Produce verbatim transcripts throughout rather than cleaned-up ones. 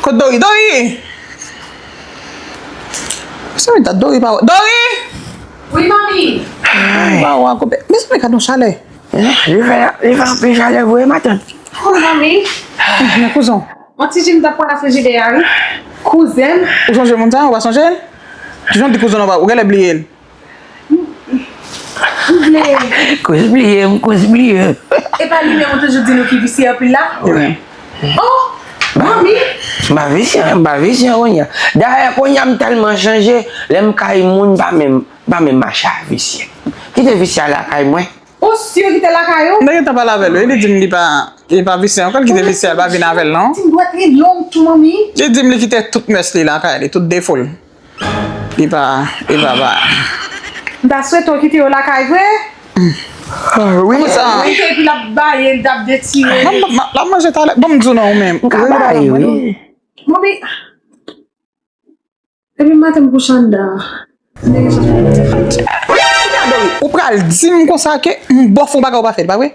Kot Dori? Dori! Mezanmi, dat Dori pa wè. Dori! Wi, manmi. Ay. Pa wè koupe. Mezanmi, gad yon chalè. Eh, li fè, li fè anpil chalè vre, matant. Wi, manmi. Men kouzen. Yon ti jim t ap pran nan frijidè a, wi. Kouzen. Ou sonje moun sa? Ou pa sonje l? Kijan w di kouzen w pa, ou genlè bliye l? M vle. Kouz bliye m, kouz bliye m. E pa li menm ou toujou di nou ki visye anpil la? Wi. Oh, manmi. M pa visye, m pa visye kounye a. Dayè, kounye a m tèlman chanje, lè m kay moun, m pa menm, m pa menm mache ak visye. Kite visye a lakay mwen. Ou si kite l lakay ou? M te gentan pale avè l, wi. Li di m li pa, li pa visye ankò, l kite visye a, l pa vin avè l, non. Ti dwèt li long tou, manmi. Li di m li kite tout mès li lakay li, tout defo l. Li pa, li pa ba. M ta swete w kite yo lakay vre. Ah, wi. Kòman sa? Kite epi l ap baye, l t ap detire. Ban m, ban m, l ap manje talè. Ban m di w non, ou menm. M ka baye, wi. Manmi, depi maten m kouche anndan. Ou pral di m konsa ke m bòf yon bagay ou pa fè l, pa vre?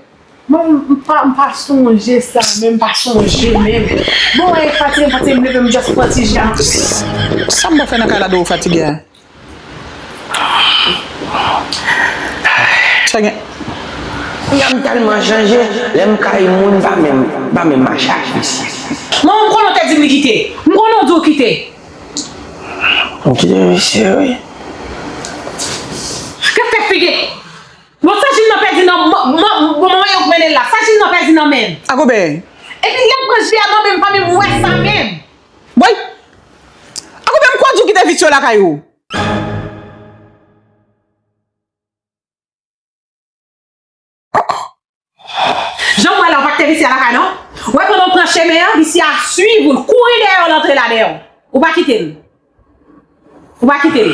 Bon, m pa, m pa sonje sa, men m pa sonje menm. Bon, e fatige, m fatige, m leve, m just pran ti jan. Sa m pral fè nan kay la, dwe ou fatige a? Sa gen? Kounya m tèlman chanje, lè m kay moun, m pa menm, m pa menm mache ak visye. Manman m konnen w te di m li kite. M konnen w di w kite. M kite visye, wi. Kèt figi. Bon, sa Jim nan pèdi nan, bon, bon, bon, manman yo k mennen l la. Sa Jim nan pèdi nan men l. Agobe. Epi lè m pran jiyè nan men m, pa menm wè sa menm. Woy! Agobe, m kwè w di w kite visye w lakay ou. Jan m wè la, ou pa kite visye a lakay, non? Ou wè pandan w pran chemen an, visye a swiv ou, l kouri dèyè w, l antre la dèyè w. Ou pa kite l. Ou pa kite l.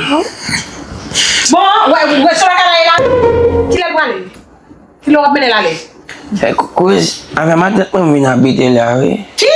Bon, ou wè, ou wè sou lakay la, e la. Kilè l prale? Kilè w ap mennen l ale? Se kouz, avè matant mwen m vin abite la, wi. Ki?